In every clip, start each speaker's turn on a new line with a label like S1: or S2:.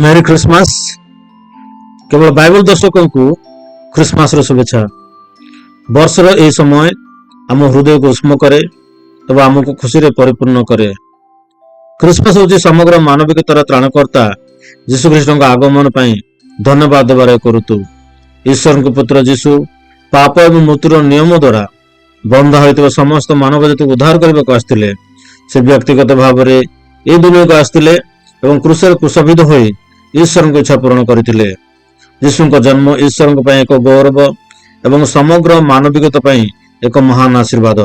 S1: ମେରି Christmas. କେବଳ Bible ଦର୍ଶକଙ୍କୁ ଖ୍ରୀଷ୍ଟମାସର ଶୁଭେଚ୍ଛା। ବର୍ଷର ଏହି ସମୟ ଆମ ହୃଦୟକୁ ଉଷ୍ମ କରେ ଏବଂ ଆମକୁ ଖୁସିରେ ପରିପୂର୍ଣ୍ଣ କରେ। ଖ୍ରୀଷ୍ଟମାସ ହେଉଛି ସମଗ୍ର ମାନବିକତାର ତ୍ରାଣକର୍ତ୍ତା ଯୀଶୁଖ୍ରୀଷ୍ଟଙ୍କ ଆଗମନ ପାଇଁ ଧନ୍ୟବାଦ ଦେବାର ଏକ ଋତୁ। ଈଶ୍ୱରଙ୍କ ପୁତ୍ର ଯୀଶୁ ପାପ ଏବଂ ମୃତ୍ୟୁର ନିୟମ ଦ୍ୱାରା ବନ୍ଧା ହୋଇଥିବା ସମସ୍ତ ମାନବ ଜାତିକୁ ଉଦ୍ଧାର କରିବାକୁ ଆସିଥିଲେ। ସେ ବ୍ୟକ୍ତିଗତ ଭାବରେ ଏହି ଦୁନିଆକୁ ଆସିଥିଲେ ଏବଂ କ୍ରୁଶରେ କ୍ରୁଶବିଦ୍ଧ ହୋଇ ଈଶ୍ୱରଙ୍କ ଇଚ୍ଛା ପୂରଣ କରିଥିଲେ। ଯୀଶୁଙ୍କ ଜନ୍ମ ଈଶ୍ୱରଙ୍କ ପାଇଁ ଏକ ଗୌରବ ଏବଂ ସମଗ୍ର ମାନବିକତା ପାଇଁ ଏକ ମହାନ ଆଶୀର୍ବାଦ।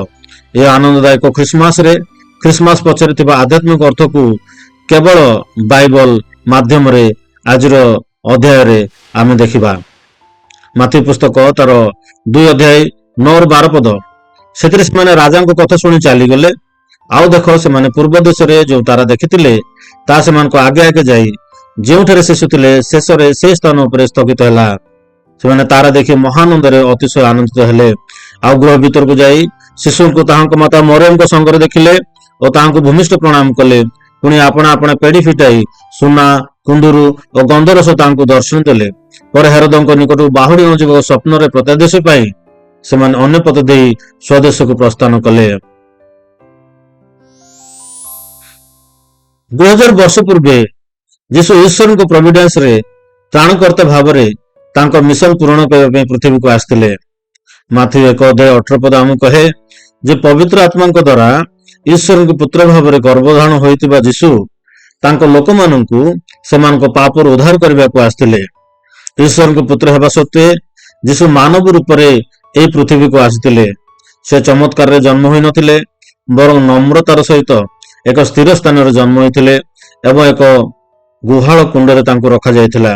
S1: ଏହି ଆନନ୍ଦଦାୟକ ଖ୍ରୀଷ୍ଟମାସରେ ଖ୍ରୀଷ୍ଟମାସ ପଛରେ ଥିବା ଆଧ୍ୟାତ୍ମିକ ଅର୍ଥକୁ କେବଳ ବାଇବଲ ମାଧ୍ୟମରେ ଆଜିର ଅଧ୍ୟାୟରେ ଆମେ ଦେଖିବା। ମାଥିଉ ପୁସ୍ତକ ତାର 2 ଅଧ୍ୟାୟ 9ରୁ 12 ପଦ। ସେଥିରେ ସେମାନେ ରାଜାଙ୍କ କଥା ଶୁଣି ଚାଲିଗଲେ। ଆଉ ଦେଖ, ସେମାନେ ପୂର୍ବ ଦେଶରେ ଯୋଉ ତାରା ଦେଖିଥିଲେ, ତାହା ସେମାନଙ୍କ ଆଗେ ଆଗେ ଯାଇ ଯେଉଁଠାରେ ଶିଶୁ ଥିଲେ, ଶେଷରେ ସେ ସ୍ଥାନ ଉପରେ ସ୍ଥଗିତ ହେଲା। ସେମାନେ ତାରା ଦେଖି ମହାନନ୍ଦରେ ଅତିଶୟ ଆନନ୍ଦିତ ହେଲେ। ଆଉ ଗୃହ ଭିତରକୁ ଯାଇ ଶିଶୁଙ୍କୁ ତାହାଙ୍କ ମାତା ମରିୟମଙ୍କ ସଙ୍ଗରେ ଦେଖିଲେ ଓ ତାହାଙ୍କୁ ଭୂମିଷ୍ଠ ପ୍ରଣାମ କଲେ। ପୁଣି ଆପଣା ଆପଣା ପେଡି ଫିଟାଇ ସୁନା, କୁନ୍ଦୁରୁ ଓ ଗନ୍ଧରସ ତାହାଙ୍କୁ ଦର୍ଶନ ଦେଲେ। ପରେ ହେରୋଦଙ୍କ ନିକଟକୁ ବାହୁଡ଼ି ନ ଯିବାକୁ ସ୍ୱପ୍ନରେ ପ୍ରତ୍ୟାଦେଶ ପାଇ ସେମାନେ ଅନ୍ୟ ପଥ ଦେଇ ସ୍ୱଦେଶକୁ ପ୍ରସ୍ଥାନ କଲେ। 2000 ବର୍ଷ ପୂର୍ବେ ଯୀଶୁ ଈଶ୍ୱରଙ୍କ ପ୍ରୋଭିଡେନ୍ସରେ ତ୍ରାଣକର୍ତ୍ତା ଭାବରେ ତାଙ୍କ ମିଶନ ପୂରଣ କରିବା ପାଇଁ ପୃଥିବୀକୁ ଆସିଥିଲେ। ମାଥିଉ 1 ଅଧ୍ୟାୟ 18 ପଦ ଆମକୁ କହେ ଯେ ପବିତ୍ର ଆତ୍ମାଙ୍କ ଦ୍ୱାରା ଈଶ୍ୱରଙ୍କ ପୁତ୍ର ଭାବରେ ଗର୍ଭଧାରଣ ହୋଇଥିବା ଯୀଶୁ ତାଙ୍କ ଲୋକମାନଙ୍କୁ ସେମାନଙ୍କ ପାପରୁ ଉଦ୍ଧାର କରିବାକୁ ଆସିଥିଲେ। ଈଶ୍ୱରଙ୍କ ପୁତ୍ର ହେବା ସତ୍ତ୍ୱେ ଯୀଶୁ ମାନବ ରୂପରେ ଏହି ପୃଥିବୀକୁ ଆସିଥିଲେ। ସେ ଚମତ୍କାରରେ ଜନ୍ମ ହୋଇନଥିଲେ, ବରଂ ନମ୍ରତାର ସହିତ ଏକ ସ୍ଥିର ସ୍ଥାନରେ ଜନ୍ମ ହୋଇଥିଲେ ଏବଂ ଏକ ଗୁହାଳ କୁଣ୍ଡରେ ତାଙ୍କୁ ରଖାଯାଇଥିଲା।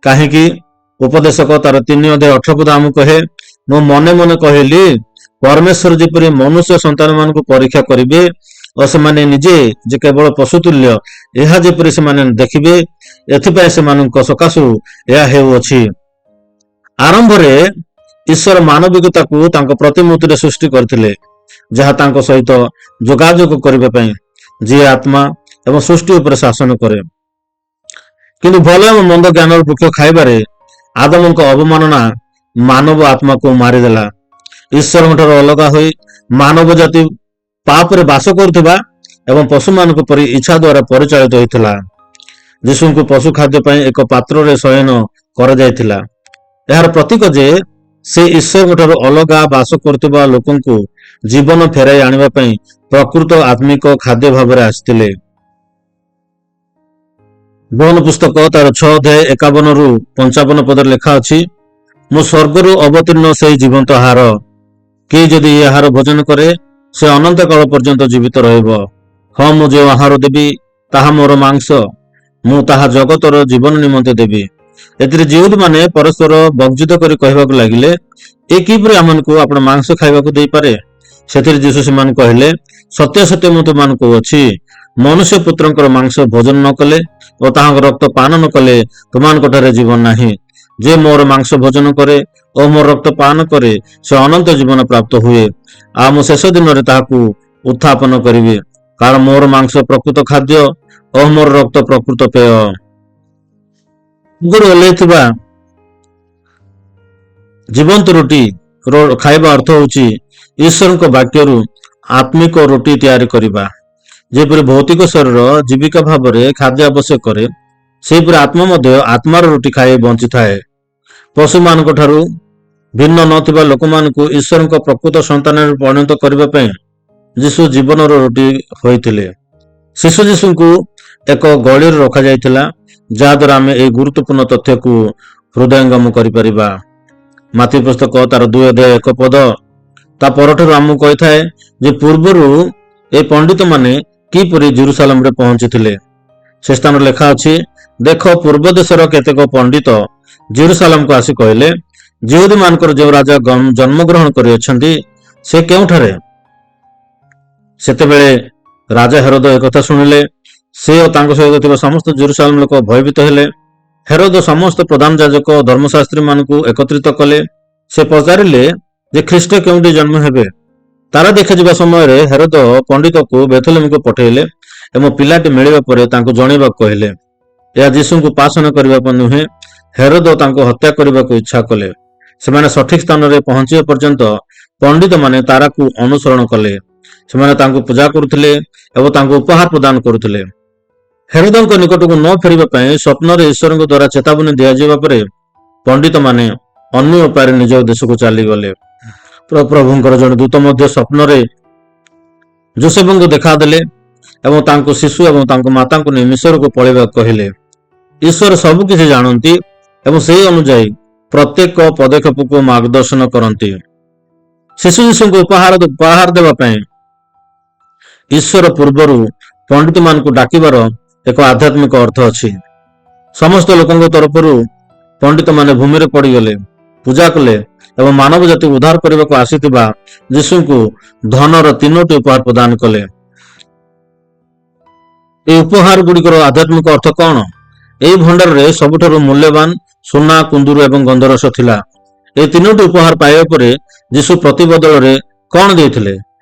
S1: କାହିଁକି? ଉପଦେଶକ ତାର 3 ଅଧ୍ୟାୟ 18 ପଦ ଆମକୁ କହେ, ମୁଁ ମନେ ମନେ କହିଲି, ପରମେଶ୍ୱର ଯେପରି ମନୁଷ୍ୟ ସନ୍ତାନ ମାନଙ୍କୁ ପରୀକ୍ଷା କରିବେ ଓ ସେମାନେ ନିଜେ ଯେ କେବଳ ପଶୁ ତୁଲ୍ୟ, ଏହା ଯେପରି ସେମାନେ ଦେଖିବେ, ଏଥିପାଇଁ ସେମାନଙ୍କ ସକାଶୁ ଏହା ହେଉଅଛି। ଆରମ୍ଭରେ ଈଶ୍ୱର ମାନବିକତାକୁ ତାଙ୍କ ପ୍ରତିମୂର୍ତ୍ତିରେ ସୃଷ୍ଟି କରିଥିଲେ, ଯାହା ତାଙ୍କ ସହିତ ଯୋଗାଯୋଗ କରିବା ପାଇଁ, ଯିଏ ଆତ୍ମା ଏବଂ ସୃଷ୍ଟି ଉପରେ ଶାସନ କରେ। କିନ୍ତୁ ଭଲ ଏବଂ ମନ୍ଦ ଜ୍ଞାନର ବୃକ୍ଷ ଖାଇବାରେ ଆଦମଙ୍କ ଅବମାନନା ମାନବ ଆତ୍ମାକୁ ମାରିଦେଲା। ଈଶ୍ୱରଙ୍କ ଠାରୁ ଅଲଗା ହୋଇ ମାନବ ଜାତି ପାପରେ ବାସ କରୁଥିବା ଏବଂ ପଶୁମାନଙ୍କ ପରି ଇଚ୍ଛା ଦ୍ୱାରା ପରିଚାଳିତ ହୋଇଥିଲା। ଯୀଶୁଙ୍କୁ ପଶୁ ଖାଦ୍ୟ ପାଇଁ ଏକ ପାତ୍ରରେ ଶୟନ କରାଯାଇଥିଲା। ଏହାର ପ୍ରତୀକ ଯେ ସେ ଈଶ୍ୱରଙ୍କ ଠାରୁ ଅଲଗା ବାସ କରୁଥିବା ଲୋକଙ୍କୁ ଜୀବନ ଫେରାଇ ଆଣିବା ପାଇଁ ପ୍ରକୃତ ଆତ୍ମିକ ଖାଦ୍ୟ ଭାବରେ ଆସିଥିଲେ। ଯୋହନ ପୁସ୍ତକ ତାର 6 ଅଧ୍ୟାୟ 51ରୁ 55 ପଦରେ ଲେଖା ଅଛି, ମୁଁ ସ୍ୱର୍ଗରୁ ଅବତୀର୍ଣ୍ଣ ସେହି ଜୀବନ୍ତ ଆହାର। କିଏ ଯଦି ଏହି ଆହାର ଭୋଜନ କରେ, ସେ ଅନନ୍ତ କାଳ ପର୍ଯ୍ୟନ୍ତ ଜୀବିତ ରହିବ। ହଁ, ମୁଁ ଯେଉଁ ଆହାର ଦେବି, ତାହା ମୋର ମାଂସ। ମୁଁ ତାହା ଜଗତର ଜୀବନ ନିମନ୍ତେ ଦେବି। ଏଥିରେ ଯିହୁଦୀମାନେ ପରସ୍ପର ବାକ୍ଯୁଦ୍ଧ କରି କହିବାକୁ ଲାଗିଲେ, ଏ କିପରି ଆମମାନଙ୍କୁ ଆପଣ ମାଂସ ଖାଇବାକୁ ଦେଇପାରେ? ସେଥିରେ ଯୀଶୁ ସେମାନଙ୍କୁ କହିଲେ, ସତ୍ୟ ସତ୍ୟ ମୁଁ ତୁମମାନଙ୍କୁ କହୁଅଛି, ମନୁଷ୍ୟ ପୁତ୍ରଙ୍କର ମାଂସ ଭୋଜନ ନ କଲେ ଓ ତାହାଙ୍କ ରକ୍ତ ପାନ ନ କଲେ ତୁମମାନଙ୍କ ଠାରେ ଜୀବନ ନାହିଁ। ଯେ ମୋର ମାଂସ ଭୋଜନ କରେ ଓ ମୋର ରକ୍ତ ପାନ କରେ, ସେ ଅନନ୍ତ ଜୀବନ ପ୍ରାପ୍ତ ହୁଏ। ଆଉ ମୁଁ ଶେଷ ଦିନରେ ତାହାକୁ ଉତ୍ଥାପନ କରିବି। କାରଣ ମୋର ମାଂସ ପ୍ରକୃତ ଖାଦ୍ୟ ଓ ମୋର ରକ୍ତ ପ୍ରକୃତ ପେୟ। ସ୍ୱର୍ଗରୁ ଓହ୍ଲେଇଥିବା ଜୀବନ୍ତ ରୁଟି ଖାଇବା ଅର୍ଥ ହେଉଛି ଈଶ୍ୱରଙ୍କ ବାକ୍ୟରୁ ଆତ୍ମିକ ରୁଟି ତିଆରି କରିବା। ଯେପରି ଭୌତିକ ଶରୀର ଜୀବିକା ଭାବରେ ଖାଦ୍ୟ ଆବଶ୍ୟକ କରେ, ସେହିପରି ଆତ୍ମା ମଧ୍ୟ ଆତ୍ମାର ରୁଟି ଖାଇ ବଞ୍ଚିଥାଏ। ପଶୁମାନଙ୍କ ଠାରୁ ଭିନ୍ନ ନଥିବା ଲୋକମାନଙ୍କୁ ଈଶ୍ୱରଙ୍କ ପ୍ରକୃତ ସନ୍ତାନରେ ପରିଣତ କରିବା ପାଇଁ ଯୀଶୁ ଜୀବନର ରୁଟି ହୋଇଥିଲେ। ଶିଶୁ ଯୀଶୁଙ୍କୁ ଏକ ଗଳିରେ ରଖାଯାଇଥିଲା, ଯାହାଦ୍ୱାରା ଆମେ ଏହି ଗୁରୁତ୍ୱପୂର୍ଣ୍ଣ ତଥ୍ୟକୁ ହୃଦୟଙ୍ଗମ କରିପାରିବା। ମାଥିଉ ପୁସ୍ତକ ତାର 2 ଅଧ୍ୟାୟ 1 ପଦ ତା ପରଠାରୁ ଆମକୁ କହିଥାଏ ଯେ ପୂର୍ବରୁ ଏ ପଣ୍ଡିତ ମାନେ କିପରି ଜେରୁସାଲାମରେ ପହଞ୍ଚିଥିଲେ। ସେ ସ୍ଥାନରେ ଲେଖା ଅଛି, ଦେଖ, ପୂର୍ବ ଦେଶର କେତେକ ପଣ୍ଡିତ ଜେରୁସାଲାମକୁ ଆସି କହିଲେ, ଯିହୁଦୀ ମାନଙ୍କର ଯେଉଁ ରାଜା ଜନ୍ମଗ୍ରହଣ କରିଅଛନ୍ତି, ସେ କେଉଁଠାରେ? ସେତେବେଳେ ରାଜା ହେରୋଦ ଏକଥା ଶୁଣିଲେ। ସେ ଓ ତାଙ୍କ ସହିତ ଥିବା ସମସ୍ତ ଜେରୁସାଲାମ ଲୋକ ଭୟଭୀତ ହେଲେ। ହେରୋଦ ସମସ୍ତ ପ୍ରଧାନ ଯାଜକ ଓ ଧର୍ମଶାସ୍ତ୍ରୀ ମାନଙ୍କୁ ଏକତ୍ରିତ କଲେ। ସେ ପଚାରିଲେ ଯେ ଖ୍ରୀଷ୍ଟ କେଉଁଠି ଜନ୍ମ ହେବେ? ତାରା ଦେଖାଯିବା ସମୟରେ ହେରୋଦ ପଣ୍ଡିତକୁ ବେଥଲେମକୁ ପଠେଇଲେ ଏବଂ ପିଲାଟି ମିଳିବା ପରେ ତାଙ୍କୁ ଜଣେଇବାକୁ କହିଲେ। ଏହା ଯୀଶୁଙ୍କୁ ଉପାସନା କରିବାକୁ ନୁହେଁ, ହେରୋଦ ତାଙ୍କୁ ହତ୍ୟା କରିବାକୁ ଇଚ୍ଛା କଲେ। ସେମାନେ ସଠିକ ସ୍ଥାନରେ ପହଞ୍ଚିବା ପର୍ଯ୍ୟନ୍ତ ପଣ୍ଡିତମାନେ ତାରାକୁ ଅନୁସରଣ କଲେ। ସେମାନେ ତାଙ୍କୁ ପୂଜା କରୁଥିଲେ ଏବଂ ତାଙ୍କୁ ଉପହାର ପ୍ରଦାନ କରୁଥିଲେ। ହେରୋଦଙ୍କ ନିକଟକୁ ନ ଫେରିବା ପାଇଁ ସ୍ୱପ୍ନରେ ଈଶ୍ୱରଙ୍କ ଦ୍ୱାରା ଚେତାବନୀ ଦିଆଯିବା ପରେ ପଣ୍ଡିତମାନେ ଅନ୍ୟ ଉପାୟରେ ନିଜ ଦେଶକୁ ଚାଲିଗଲେ। ପ୍ରଭୁଙ୍କର ଜଣେ ଦୂତ ମଧ୍ୟ ସ୍ୱପ୍ନରେ ଜୋସେଫଙ୍କୁ ଦେଖାଦେଲେ ଏବଂ ତାଙ୍କୁ ଶିଶୁ ଏବଂ ତାଙ୍କ ମାତାଙ୍କୁ ନେଇ ମିଶରକୁ ପଳେଇବାକୁ କହିଲେ। ଈଶ୍ୱର ସବୁ କିଛି ଜାଣନ୍ତି ଏବଂ ସେହି ଅନୁଯାୟୀ ପ୍ରତ୍ୟେକ ପଦକ୍ଷେପକୁ ମାର୍ଗଦର୍ଶନ କରନ୍ତି। ଶିଶୁ ଯୀଶୁଙ୍କୁ ଉପହାର ଦେବା ପାଇଁ ଈଶ୍ୱର ପୂର୍ବରୁ ପଣ୍ଡିତମାନଙ୍କୁ ଡାକିବାର ଏକ ଆଧ୍ୟାତ୍ମିକ ଅର୍ଥ ଅଛି। ସମସ୍ତ ଲୋକଙ୍କ ତରଫରୁ ପଣ୍ଡିତମାନେ ଭୂମିରେ ପଡ଼ିଗଲେ, ପୂଜା କଲେ ଏବଂ ମାନବ ଜାତିକୁ ଉଦ୍ଧାର କରିବାକୁ ଆସିଥିବା ଯୀଶୁଙ୍କୁ ଧନର ତିନୋଟି ଉପହାର ପ୍ରଦାନ କଲେ। ଏହି ଉପହାର ଗୁଡ଼ିକର ଆଧ୍ୟାତ୍ମିକ ଅର୍ଥ କଣ? ଏହି ଭଣ୍ଡାରରେ ସବୁଠାରୁ ମୂଲ୍ୟବାନ ସୁନା, କୁନ୍ଦୁରୁ ଏବଂ ଗନ୍ଧରସ ଥିଲା। ଏହି ତିନୋଟି ଉପହାର ପାଇବା ପରେ ଯୀଶୁ ପ୍ରତିବଦଳରେ କଣ ଦେଇଥିଲେ?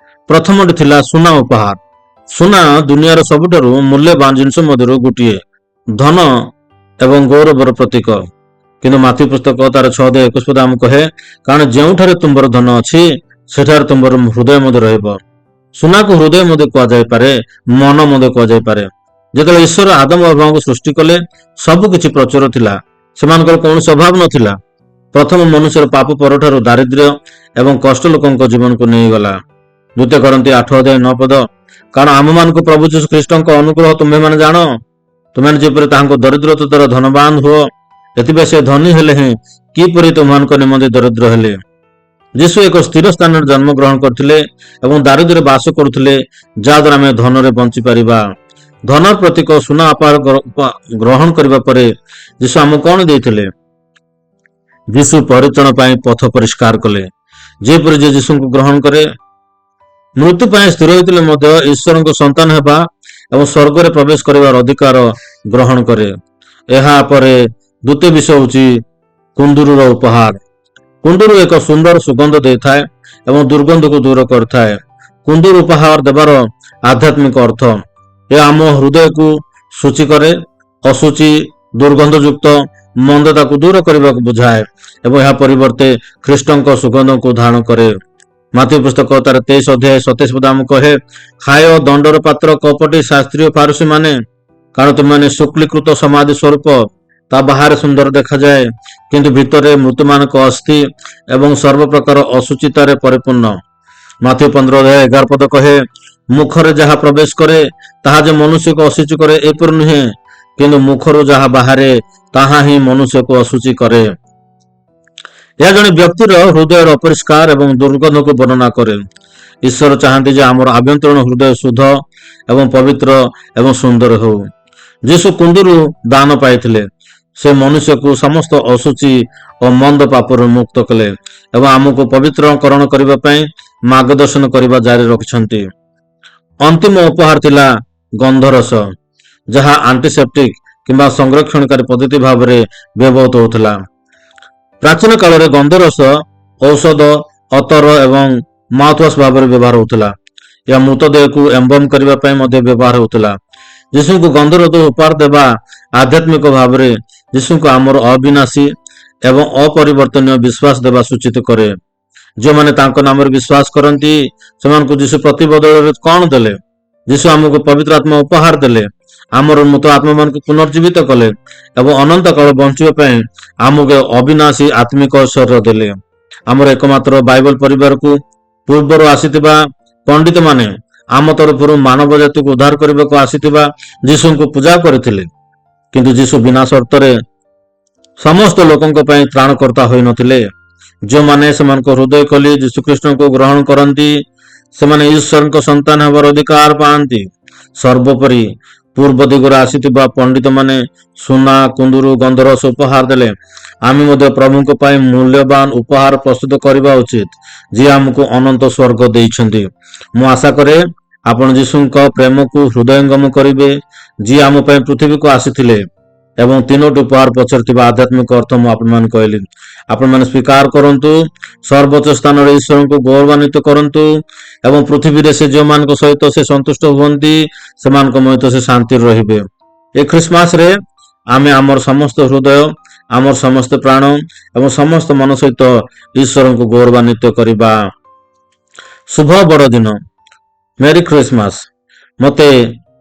S1: ପ୍ରଥମଟି ଥିଲା ସୁନା ଉପହାର। ସୁନା ଦୁନିଆର ସବୁଠାରୁ ମୂଲ୍ୟବାନ ଜିନିଷ ମଧ୍ୟରୁ ଗୋଟିଏ, ଧନ ଏବଂ ଗୌରବର ପ୍ରତୀକ। କିନ୍ତୁ ମାଥ୍ୟୁ ପୁସ୍ତକ ତାର 6 ଅଧ୍ୟାୟ 21 ପଦ ଆମକୁ କହେ, କାରଣ ଯେଉଁଠାରେ ତୁମ୍ଭର ଧନ ଅଛି, ସେଠାରେ ତୁମ୍ଭର ହୃଦୟ ମଧ୍ୟ ରହିବ। ସୁନାକୁ ହୃଦୟ ମଧ୍ୟ କୁହାଯାଇପାରେ, ମନ ମଧ୍ୟ କୁହାଯାଇପାରେ। ଯେତେବେଳେ ଈଶ୍ୱର ଆଦମ ହବାଙ୍କୁ ସୃଷ୍ଟି କଲେ, ସବୁ କିଛି ପ୍ରଚୁର ଥିଲା। ସେମାନଙ୍କର କୌଣସି ଅଭାବ ନଥିଲା। ପ୍ରଥମ ମନୁଷ୍ୟର ପାପ ପରଠାରୁ ଦାରିଦ୍ର୍ୟ ଏବଂ କଷ୍ଟ ଲୋକଙ୍କ ଜୀବନକୁ ନେଇଗଲା। ଦ୍ୱିତୀୟ କରିନ୍ଥୀୟ 8 ଅଧ୍ୟାୟ 9 ପଦ, କାରଣ ଆମମାନଙ୍କୁ ପ୍ରଭୁ ଯୀଶୁ ଖ୍ରୀଷ୍ଟଙ୍କ ଅନୁଗ୍ରହ ତୁମ୍ଭେମାନେ ଜାଣ, ତୁମେମାନେ ଯେପରି ତାହାଙ୍କ ଦରିଦ୍ରତା ଦ୍ୱାରା ଧନବାନ ହୁଅ, ଏଥିପାଇଁ ସେ ଧନୀ ହେଲେ ହେଁ କିପରି ତୁମମାନଙ୍କ ନିମନ୍ତେ ଦରିଦ୍ର ହେଲେ। ଯୀଶୁ ଏକ ସ୍ଥିର ସ୍ଥାନରେ ଜନ୍ମ ଗ୍ରହଣ କରିଥିଲେ ଏବଂ ଦାରିଦ୍ର୍ୟରେ ବାସ କରୁଥିଲେ, ଯାହାଦ୍ୱାରା ଆମେ ଧନରେ ବଞ୍ଚି ପାରିବା। ଧନର ପ୍ରତୀକ ସୁନା ଉପହାର ଗ୍ରହଣ କରିବା ପରେ ଯୀଶୁ ଆମକୁ କଣ ଦେଇଥିଲେ? ଯୀଶୁ ପରିତ୍ରାଣ ପାଇଁ ପଥ ପରିଷ୍କାର କଲେ, ଯେପରି ଯେ ଯୀଶୁଙ୍କୁ ଗ୍ରହଣ କରେ, ମୃତ୍ୟୁ ପାଇଁ ସ୍ଥିର ହୋଇଥିଲେ ମଧ୍ୟ ଈଶ୍ୱରଙ୍କ ସନ୍ତାନ ହେବା ଏବଂ ସ୍ୱର୍ଗରେ ପ୍ରବେଶ କରିବାର ଅଧିକାର ଗ୍ରହଣ କରେ। ଏହା ପରେ ଦ୍ୱିତୀୟ ବିଷୟ ହେଉଛି କୁନ୍ଦୁରୁର ଉପହାର। କୁନ୍ଦୁରୁ ଏକ ସୁନ୍ଦର ସୁଗନ୍ଧ ଦେଇଥାଏ ଏବଂ ଦୁର୍ଗନ୍ଧକୁ ଦୂର କରିଥାଏ। କୁନ୍ଦୁରୁ ଉପହାର ଦେବାର ଆଧ୍ୟାତ୍ମିକ ଅର୍ଥ, ଏହା ଆମ ହୃଦୟକୁ ଶୁଚି କରେ, ଅଶୁଚି, ଦୁର୍ଗନ୍ଧଯୁକ୍ତ ମନ୍ଦତାକୁ ଦୂର କରିବାକୁ ବୁଝାଏ ଏବଂ ଏହା ପରିବର୍ତ୍ତେ ଖ୍ରୀଷ୍ଟଙ୍କ ସୁଗନ୍ଧକୁ ଧାରଣ କରେ। ମାଥ୍ୟୁ ପୁସ୍ତକ ତାର 23 ଅଧ୍ୟାୟ 27 ପଦ ଆମକୁ କହେ, ହାୟ ଦଣ୍ଡର ପାତ୍ର କପଟି ଶାସ୍ତ୍ରୀ ଓ ଫାରୂଶୀ ମାନେ, କାରଣ ତୁମେମାନେ ଶୁକ୍ଳୀକୃତ ସମାଧି ସ୍ୱରୂପ, ତା ବାହାରେ ସୁନ୍ଦର ଦେଖାଯାଏ, କିନ୍ତୁ ଭିତରେ ମୃତମାନଙ୍କ ଅସ୍ଥି ଏବଂ ସର୍ବ ପ୍ରକାର ଅଶୁଚିତାରେ ପରିପୂର୍ଣ୍ଣ। ମାଥ୍ୟୁ 15 ଅଧ୍ୟାୟ 11 ପଦ କହେ, ମୁଖରେ ଯାହା ପ୍ରବେଶ କରେ, ତାହା ଯେ ମନୁଷ୍ୟକୁ ଅଶୁଚି କରେ ଏପରି ନୁହେଁ, କିନ୍ତୁ ମୁଖରୁ ଯାହା ବାହାରେ, ତାହା ହିଁ ମନୁଷ୍ୟକୁ ଅଶୁଚି କରେ। ଏହା ଜଣେ ବ୍ୟକ୍ତିର ହୃଦୟର ଅପରିଷ୍କାର ଏବଂ ଦୁର୍ଗନ୍ଧକୁ ବର୍ଣ୍ଣନା କରେ। ଈଶ୍ୱର ଚାହାନ୍ତି ଯେ ଆମର ଆଭ୍ୟନ୍ତରୀଣ ହୃଦୟ ଶୁଦ୍ଧ ଏବଂ ପବିତ୍ର ଏବଂ ସୁନ୍ଦର ହେଉ। ଯୀଶୁ କୁନ୍ଦୁରୁ ଦାନ ପାଇଥିଲେ। ସେ ମନୁଷ୍ୟକୁ ସମସ୍ତ ଅଶୁଚି ଓ ମନ୍ଦ ପାପରୁ ମୁକ୍ତ କଲେ ଏବଂ ଆମକୁ ପବିତ୍ରକରଣ କରିବା ପାଇଁ ମାର୍ଗଦର୍ଶନ କରିବା ଜାରି ରଖିଛନ୍ତି। ଅନ୍ତିମ ଉପହାର ଥିଲା ଗନ୍ଧରସ, ଯାହା ଆଣ୍ଟିସେପ୍ଟିକ କିମ୍ବା ସଂରକ୍ଷଣକାରୀ ପଦ୍ଧତି ଭାବରେ ବ୍ୟବହୃତ ହେଉଥିଲା। ପ୍ରାଚୀନ କାଳରେ ଗନ୍ଧରସ ଔଷଧ, ଅତର ଏବଂ ମାଉଥୱାଶ ଭାବରେ ବ୍ୟବହାର ହେଉଥିଲା। ଏହା ମୃତଦେହକୁ ଏମ୍ବାମ କରିବା ପାଇଁ ମଧ୍ୟ ବ୍ୟବହାର ହେଉଥିଲା। ଯୀଶୁଙ୍କୁ ଗନ୍ଧରସ ଉପହାର ଦେବା ଆଧ୍ୟାତ୍ମିକ ଭାବରେ ଯୀଶୁଙ୍କୁ ଆମର ଅବିନାଶୀ ଏବଂ ଅପରିବର୍ତ୍ତନୀୟ ବିଶ୍ୱାସ ଦେବା ସୂଚିତ କରେ। ଯେଉଁମାନେ ତାଙ୍କ ନାମରେ ବିଶ୍ୱାସ କରନ୍ତି, ସେମାନଙ୍କୁ ଯୀଶୁ ପ୍ରତିବଦଳରେ କଣ ଦେଲେ? ଯୀଶୁ ଆମକୁ ପବିତ୍ର ଆତ୍ମା ଉପହାର ଦେଲେ, ଆମର ମୃତ ଆତ୍ମାମାନଙ୍କୁ ପୁନର୍ଜୀବିତ କଲେ ଏବଂ ଅନନ୍ତ କାଳ ବଞ୍ଚିବା ପାଇଁ ଆମକୁ ଅବିନାଶୀ ଆତ୍ମିକ ଶରୀର ଦେଲେ। ଆମର ଏକମାତ୍ର ବାଇବଲ ପରିବାରକୁ ପୂର୍ବରୁ ଆସିଥିବା ପଣ୍ଡିତମାନେ ଆମ ତରଫରୁ ମାନବ ଜାତିକୁ ଉଦ୍ଧାର କରିବାକୁ ଆସିଥିବା ଯୀଶୁଙ୍କୁ ପୂଜା କରିଥିଲେ। କିନ୍ତୁ ଯୀଶୁ ବିନା ସର୍ତ୍ତରେ ସମସ୍ତ ଲୋକଙ୍କ ପାଇଁ ତ୍ରାଣକର୍ତ୍ତା ହୋଇନଥିଲେ। ଯେଉଁମାନେ ସେମାନଙ୍କ ହୃଦୟ ଖୋଲି ଯୀଶୁଖ୍ରୀଷ୍ଟଙ୍କୁ ଗ୍ରହଣ କରନ୍ତି, ସେମାନେ ଈଶ୍ୱରଙ୍କ ସନ୍ତାନ ହେବାର ଅଧିକାର ପାଆନ୍ତି। ସର୍ବୋପରି ପୂର୍ବ ଦିଗରୁ ଆସିଥିବା ପଣ୍ଡିତମାନେ ସୁନା, କୁନ୍ଦୁରୁ, ଗନ୍ଧରସ ଉପହାର ଦେଲେ। ଆମେ ମଧ୍ୟ ପ୍ରଭୁଙ୍କ ପାଇଁ ମୂଲ୍ୟବାନ ଉପହାର ପ୍ରସ୍ତୁତ କରିବା ଉଚିତ, ଯିଏ ଆମକୁ ଅନନ୍ତ ସ୍ୱର୍ଗ ଦେଇଛନ୍ତି। ମୁଁ ଆଶା କରେ ଆପଣ ଯୀଶୁଙ୍କ ପ୍ରେମକୁ ହୃଦୟଙ୍ଗମ କରିବେ, ଯିଏ ଆମ ପାଇଁ ପୃଥିବୀକୁ ଆସିଥିଲେ ଏବଂ ତିନୋଟି ଉପହାର ପଛରେ ଥିବା ଆଧ୍ୟାତ୍ମିକ ଅର୍ଥ ମୁଁ ଆପଣମାନଙ୍କୁ କହିଲି। ଆପଣମାନେ ସ୍ୱୀକାର କରନ୍ତୁ, ସର୍ବୋଚ୍ଚ ସ୍ଥାନରେ ଈଶ୍ୱରଙ୍କୁ ଗୌରବାନ୍ୱିତ କରନ୍ତୁ ଏବଂ ପୃଥିବୀରେ ସେ ଯେଉଁମାନଙ୍କ ସହିତ ସେ ସନ୍ତୁଷ୍ଟ ହୁଅନ୍ତି, ସେମାନଙ୍କ ସହିତ ସେ ଶାନ୍ତିରେ ରହିବେ। ଏ ଖ୍ରୀଷ୍ଟମାସରେ ଆମେ ଆମର ସମସ୍ତ ହୃଦୟ, ଆମର ସମସ୍ତ ପ୍ରାଣ ଏବଂ ସମସ୍ତ ମନ ସହିତ ଈଶ୍ୱରଙ୍କୁ ଗୌରବାନ୍ୱିତ କରିବା। ଶୁଭ ବଡ଼ଦିନ, ମେରି ଖ୍ରୀଷ୍ଟମାସ। ମତେ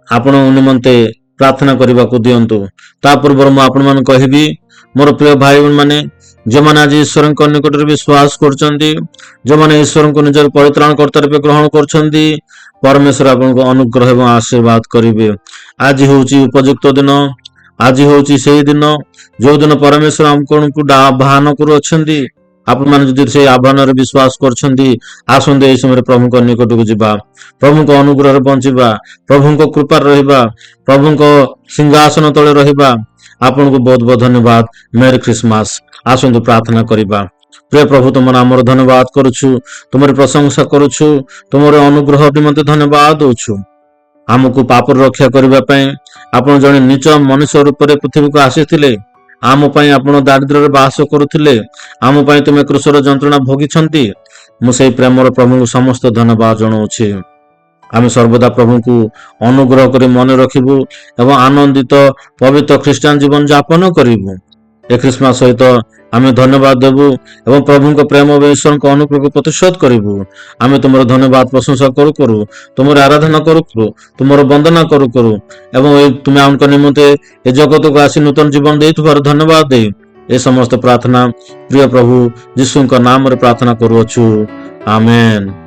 S1: ଆପଣଙ୍କ ନିମନ୍ତେ ପ୍ରାର୍ଥନା କରିବାକୁ ଦିଅନ୍ତୁ। ତା ପୂର୍ବରୁ ମୁଁ ଆପଣମାନଙ୍କୁ କହିବି, ମୋର ପ୍ରିୟ ଭାଇ ଭଉଣୀମାନେ, ଯେଉଁମାନେ ଆଜି ଈଶ୍ୱରଙ୍କ ନିକଟରେ ବିଶ୍ୱାସ କରୁଛନ୍ତି, ଯେଉଁମାନେ ଈଶ୍ୱରଙ୍କୁ ନିଜର ପରିତ୍ରାଣକର୍ତ୍ତା ରୂପେ ଗ୍ରହଣ କରୁଛନ୍ତି, ପରମେଶ୍ୱର ଆପଣଙ୍କୁ ଅନୁଗ୍ରହ ଏବଂ ଆଶୀର୍ବାଦ କରିବେ। ଆଜି ହେଉଛି ଉପଯୁକ୍ତ ଦିନ। ଆଜି ହେଉଛି ସେଇ ଦିନ, ଯୋଉ ଦିନ ପରମେଶ୍ୱର ଆପଣଙ୍କୁ ଆହ୍ୱାନ କରୁଅଛନ୍ତି। ଆପଣମାନେ ଯଦି ସେଇ ଆହ୍ୱାନରେ ବିଶ୍ୱାସ କରୁଛନ୍ତି, ଆସନ୍ତୁ ଏହି ସମୟରେ ପ୍ରଭୁଙ୍କ ନିକଟକୁ ଯିବା, ପ୍ରଭୁଙ୍କ ଅନୁଗ୍ରହରେ ବଞ୍ଚିବା, ପ୍ରଭୁଙ୍କ କୃପାରେ ରହିବା, ପ୍ରଭୁଙ୍କ ସିଂହାସନ ତଳେ ରହିବା। ଆପଣଙ୍କୁ ବହୁତ ବହୁତ ଧନ୍ୟବାଦ। ମେରି ଖ୍ରୀଷ୍ଟମାସ। ଆସନ୍ତୁ ପ୍ରାର୍ଥନା କରିବା। ପ୍ରିୟ ପ୍ରଭୁ, ତୁମର ଆମର ଧନ୍ୟବାଦ କରୁଛୁ, ତୁମର ପ୍ରଶଂସା କରୁଛୁ, ତୁମର ଅନୁଗ୍ରହ ନିମନ୍ତେ ଧନ୍ୟବାଦ ଦଉଛୁ। ଆମକୁ ପାପରୁ ରକ୍ଷା କରିବା ପାଇଁ ଆପଣ ଜଣେ ନୀଚ ମନୁଷ୍ୟ ରୂପରେ ପୃଥିବୀକୁ ଆସିଥିଲେ। ଆମ ପାଇଁ ଆପଣ ଦାରିଦ୍ର୍ୟରେ ବାସ କରୁଥିଲେ। ଆମ ପାଇଁ ତୁମେ କ୍ରୁଶର ଯନ୍ତ୍ରଣା ଭୋଗିଛନ୍ତି। ମୁଁ ସେଇ ପ୍ରେମର ପ୍ରଭୁଙ୍କୁ ସମସ୍ତ ଧନ୍ୟବାଦ ଜଣାଉଛି। ଆମେ ସର୍ବଦା ପ୍ରଭୁଙ୍କୁ ଅନୁଗ୍ରହ କରି ମନେ ରଖିବୁ ଏବଂ ଆନନ୍ଦିତ ପବିତ୍ର ଖ୍ରୀଷ୍ଟିଆନ ଜୀବନ ଯାପନ କରିବୁ। ଏ ଖ୍ରୀଷ୍ଟମାସ ସହିତ ଆମେ ଧନ୍ୟବାଦ ଦେବୁ ଏବଂ ପ୍ରଭୁଙ୍କ ପ୍ରେମ ଏବଂ ଈଶ୍ୱରଙ୍କ ଅନୁଗ୍ରହକୁ ପ୍ରତିଶୋଧ କରିବୁ। ଆମେ ତୁମର ଧନ୍ୟବାଦ ପ୍ରଶଂସା କରୁ କରୁ, ତୁମର ଆରାଧନା କରୁ କରୁ, ତୁମର ବନ୍ଦନା କରୁ କରୁ ଏବଂ ଏ ତୁମେ ଆମଙ୍କ ନିମନ୍ତେ ଏ ଜଗତକୁ ଆସି ନୂତନ ଜୀବନ ଦେଇଥିବାରୁ ଧନ୍ୟବାଦ ଦେଇ ଏ ସମସ୍ତ ପ୍ରାର୍ଥନା ପ୍ରିୟ ପ୍ରଭୁ ଯୀଶୁଙ୍କ ନାମରେ ପ୍ରାର୍ଥନା କରୁଅଛୁ। ଆମେନ୍।